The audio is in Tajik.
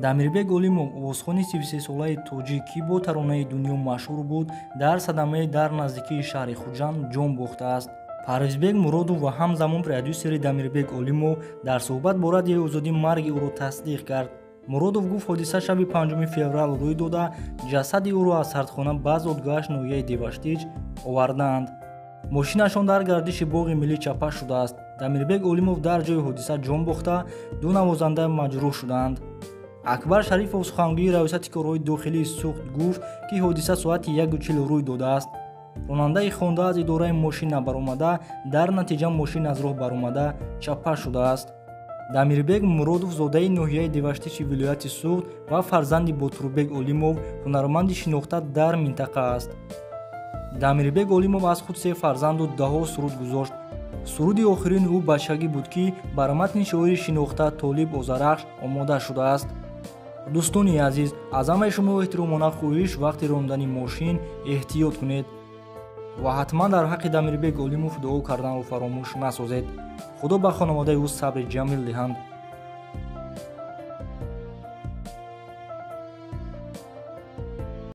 Дамирбек Олимов, овозхони 33-солаи тоҷик, ки бо таронаи «Дунё» машҳур буд, дар садамае дар наздикии шаҳри Хуҷанд ҷон бохтааст. Парвизбек Муродов ва ҳамзамон продюсери Дамирбек Олимов дар суҳбат бо Радиои Озодӣ марги ӯро тасдиқ кард. Муродов гуфт, ҳодиса шаби 5 феврал рӯй дода, ҷасади ӯро аз сардхона ба зодгоҳаш, ноҳияи Деваштич, овардаанд. Мошинашон дар гардиши боғи миллӣ чапа шудааст. Дамирбек Олимов дар ҷои ҳодиса ҷон бохта, ду навозанда маҷрӯҳ шуданд. Акбар Шарифов, сухангӯи Раёсати корҳои дохилии Суғд, гуфт, ки ҳодиса соати 1:40 рӯй додааст. Ронандаи хонда аз идораи мошин набаромада, дар натиҷа мошин аз роҳ баромада, чапа шудааст. Дамирбек Муродов зодаи ноҳияи Деваштичи вилояти Суғд ва фарзанди Ботурбек Олимов, ҳунарманди шинохта дар минтақа аст. Дамирбек Олимов аз худ се фарзанду даҳо суруд гузошт. Суруди охирини ӯ «Бачагӣ» буд, ки бар матни шоири шинохта Толиб Озарахш омода шудааст. Дӯстони азиз, аз ҳамаи шумо эҳтиромона хоҳиш: вақти рондани мошин эҳтиёт кунед ва ҳатман дар ҳаққи Дамирбек Олимов дуо карданро фаромӯш насозед. Худо ба хонаводаи ӯ сабри ҷамил диҳанд.